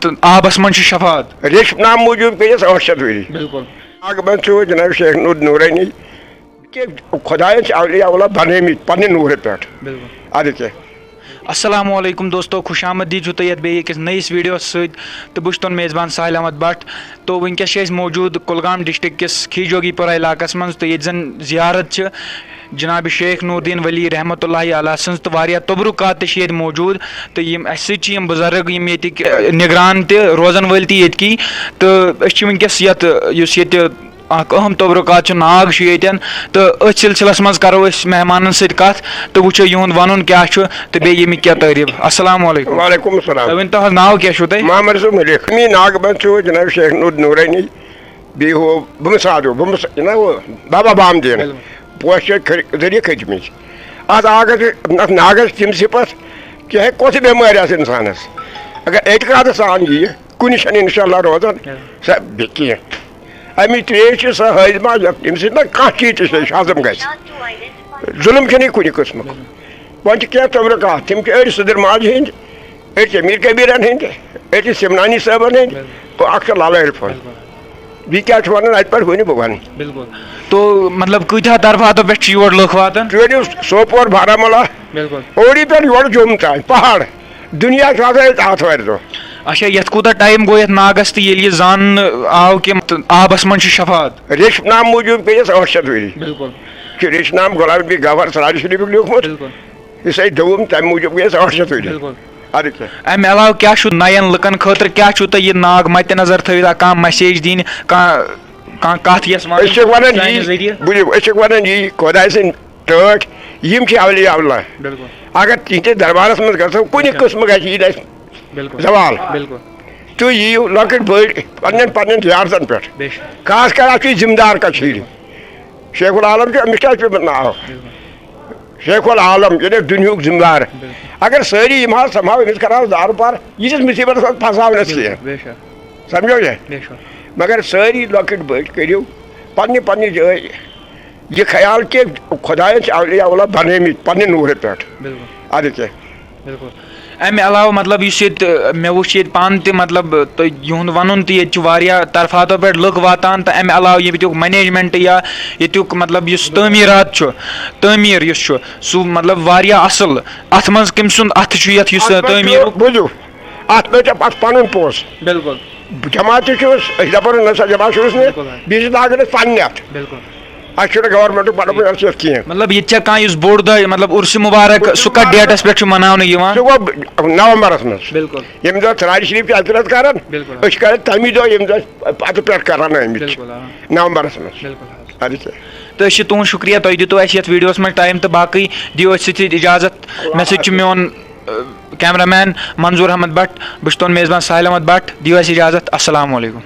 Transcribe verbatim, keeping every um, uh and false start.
تہٕ آبَس منٛز چھُ شفاعت۔ ریٚشم نام موٗجوٗب گٔیَس ٲٹھ شیٚتھ ؤری۔ بِلکُل۔ اَکھ بَنٛد ژٕ جِناب شیخ نوٗر نوٗرٲنی، کہِ خۄدایَن چھِ اولیاء اللہ بَنٲومٕتۍ پنٛنہِ نوٗرٕ پٮ۪ٹھ۔ بِلکُل۔ اَدٕ کیٛاہ؟ السلام علیکم دوستو، خوش آمدید چھُ تۄہہِ یَتھ بیٚیہِ أکِس نٔیِس ویٖڈیوَس سۭتۍ۔ تہٕ بہٕ چھُس تُہُنٛد میزبان ساحل احمد بٹ۔ تہٕ وٕنکیٚس چھِ أسۍ موٗجوٗد کُلگام ڈسٹرکٹ کِس کھیٖجوگی پورہ علاقَس منٛز، تہٕ ییٚتہِ زَن زیارت چھِ جناب شیخ نوردین ولی رحمتہ اللہ علیہ سٕنٛز، تہٕ واریاہ تبرکات تہِ چھِ ییٚتہِ موٗجوٗد۔ تہٕ یِم اَسہِ سۭتۍ چھِ یِم بُزرگ، یِم ییٚتِکۍ، اَ، نگران تہِ روزَن وٲلۍ تہِ ییٚتِکی۔ تہٕ أسۍ چھِ وٕنکیٚس یَتھ، یُس ییٚتہِ اَکھ اہم تبرکات چھُ، ناگ چھُ ییٚتٮ۪ن۔ تہٕ أتھۍ سلسلس منٛز کرو أسۍ مہمانن سۭتۍ کتھ تہٕ وٕچھو یِہُنٛد ونُن کیٛاہ چھُ تہٕ بیٚیہِ ییٚمِکۍ کیٛاہ تعریٖف۔ السلام علیکم۔ وعلیکم السلام۔ تُہۍ ؤنۍ تو حظ، ناو کیٛاہ چھُو تۄہہِ؟ محمد رسول ملک۔ می ناگ بنٛد چھُ جناب شیخ نور نورانی، بیٚیہِ ہُہ بُمہٕ سادو، بُمہٕ س-، نہ ہُہ بابا بام دیٖن۔ بِلکُل۔ پوشہِ کھٔ-، ذٔریعہٕ کھٔتۍ مٕتۍ۔ اتھ آگس، اتھ ناگس تِم صفت، چاہے کۄس بٮ۪مٲرۍ آسہِ انسانس، اگر اعتقادس سان یِیہِ، کُنہِ چھَنہٕ انشاءاللہ روزان سۄ بیٚیہِ کینٛہہ۔ اَمِچ ترٛیش چھِ سۄ حٲجمہ، یَتھ، ییٚمہِ سۭتۍ نہ کانٛہہ چیٖز تہِ چھِ ہضم گژھِ۔ ظُلُم چھُنہٕ یہِ کُنہِ قٕسمُک۔ وۄنۍ چھِ کینٛہہ تبرکات، تِم چھِ أڑۍ سٔدٕر ماجہِ ہِنٛدۍ، أڑۍ چھِ میٖر کبیٖرَن ہِنٛدۍ، أڑۍ چھِ سِمنانی صٲبَن ہِنٛدۍ، تہٕ اَکھ چھِ لالہٕ عرفان۔ بیٚیہِ کیٛاہ چھُ وَنُن، اَتہِ پٮ۪ٹھ ؤنِو بہٕ وَنہٕ۔ بِلکُل۔ تو مطلب کۭتیٛاہ طرفاتو پٮ۪ٹھ چھِ یور لُکھ واتان؟ ژٕ ؤنِو سوپور، بارہمولہ، بِلکُل۔ اوڑی پٮ۪ٹھ یورٕ جوٚم تام، پہاڑ۔ دُنیا چھُ آسان ییٚتہِ آتھوارِ دۄہ۔ اچھا، یَتھ کوٗتاہ ٹایم گوٚو یَتھ ناگَس تہٕ ییٚلہِ یہِ زاننہٕ آو کہِ آبَس منٛز چھِ شفاعت؟ ریٚشم نام موٗجوٗب گٔیَس ٲٹھ شیٚتھ ؤری۔ بِلکُل۔ چھُ ریٚشم نام غلام نبی گوہر سراج شریفُک لیوٗکھمُت۔ بِلکُل۔ یُس اَسہِ دوٚپُم، تَمہِ موٗجوٗب گٔیَس ٲٹھ شیٚتھ ؤری۔ بِلکُل۔ اَدٕ کیٛاہ؟ اَمہِ علاوٕ کیٛاہ چھُ نَیَن لُکَن خٲطرٕ، کیٛاہ چھُو تۄہہِ یہِ ناگ مَدِ نظر تھٲوِتھ، کانٛہہ message دِنۍ، کانٛہہ، کانٛہہ کَتھ یَس وَنٕنۍ أسۍ چھِ وَنان چانہِ یی، ذٔریعہٕ؟ بوٗزِو، أسۍ چھِ وَنان یی، خۄداے سٕنٛدۍ ٹٲٹھۍ، یِم چھِ اولیاء اللہ۔ بِلکُل۔ اگر تِہنٛدِس دربارس منٛز گژھو، کُنہِ اچھا۔ قٕسمہٕ گژھِ یہِ نہٕ اَسہِ بِلکُل۔ زوال۔ بِلکُل۔ تُہۍ یِیِو لۄکٕٹۍ بٔڑۍ پننٮ۪ن پننٮ۪ن زیارتن پٮ۪ٹھ۔ بے شک۔ خاص کر اَتھ چھُ یہِ ذمہٕ دار کٔشیٖرِ۔ شیخ العالم چھُ، أمِس کیٛازِ چھُ ناو؟ بِلکُل۔ شیخ العالم، یعنی دُنیہُک ذمہٕ دار۔ بِلکُل۔ اگر سٲری یِم حظ سمہاو أمِس کرہاو زارٕ پار، یہِ چھُس مُصیبتس منٛز پھنساوان اَسہِ کِہیٖنۍ۔ بے شک۔ سمجھو یہِ؟ بے شک۔ مگر سٲری لۄکٕٹۍ بٔڑۍ کٔرِو پننہِ پننہِ جایہِ یہِ خیال کہِ خۄدایَن چھِ اولیاء اللہ بنٲومٕتۍ پننہِ نوٗرٕ پٮ۪ٹھ۔ بِلکُل۔ اَدٕ کیٛاہ؟ بِلکُل۔ اَمہِ علاوٕ، مطلب، یُس ییٚتہِ، مےٚ وُچھ ییٚتہِ پانہٕ تہِ، مطلب، تہٕ یِہُنٛد وَنُن تہِ، ییٚتہِ چھِ واریاہ طرفاتو پٮ۪ٹھ لُکھ واتان، تہٕ اَمہِ علاوٕ ییٚتیُک management یا ییٚتیُک، مطلب، یُس تعمیٖرات چھُ، تعمیٖر یُس چھُ، سُہ، مطلب، واریاہ اَصٕل۔ اَتھ منٛز کٔمۍ سُنٛد اَتھٕ چھُ یَتھ، یُس اَتھ منٛز چھُ، تعمیٖرُک؟ بوٗزِو، اَتھ منٛز چھِ پَتہٕ پَنُن پونٛسہٕ۔ بِلکُل۔ جماعت تہِ چھُس، أسۍ دَپو نہٕ نسا جماعت چھُس نہٕ، بِلکُل حظ۔ بیٚیہِ چھِ لاگان أسۍ پننہِ اَتھٕ۔ بِلکُل۔ اَسہِ چھُنہٕ governmentُک پَنُن پونٛسہٕ یَتھ کینٛہہ۔ مطلب، ییٚتہِ چھا کانٛہہ یُس بوٚڑ دۄہ، مطلب، عرس مبارک، سُہ کَتھ dateس پٮ۪ٹھ چھُ مناونہٕ یِوان؟ سُہ گوٚو نومبرَس منٛز۔ بِلکُل۔ ییٚمہِ دۄہ ژرارِ شریٖف چھِ عقیٖدت کران، بِلکُل۔ أسۍ چھِ کران تَمی دۄہ، ییٚمہِ دۄہ پَتہٕ پٮ۪ٹھ کران آمٕتۍ چھِ۔ بِلکُل، آ۔ نومبرَس منٛز۔ بِلکُل حظ۔ اَدٕ کیٛاہ؟ تہٕ أسۍ چھِ تُہُنٛد شُکریہ، تۄہہِ دیُتوُ اَسہِ یَتھ ویٖڈیوَس منٛز time تہٕ باقٕے دِیِو اَسہِ سۭتۍ اِجازت۔ مےٚ سۭتۍ چھُ میون، اَ، cameraman منظوٗر احمد بٹ، بہٕ چھُس تُہُنٛد میزبان ساحل احمد بٹ، دِیِو اَسہِ اِجازت۔ السلام علیکم۔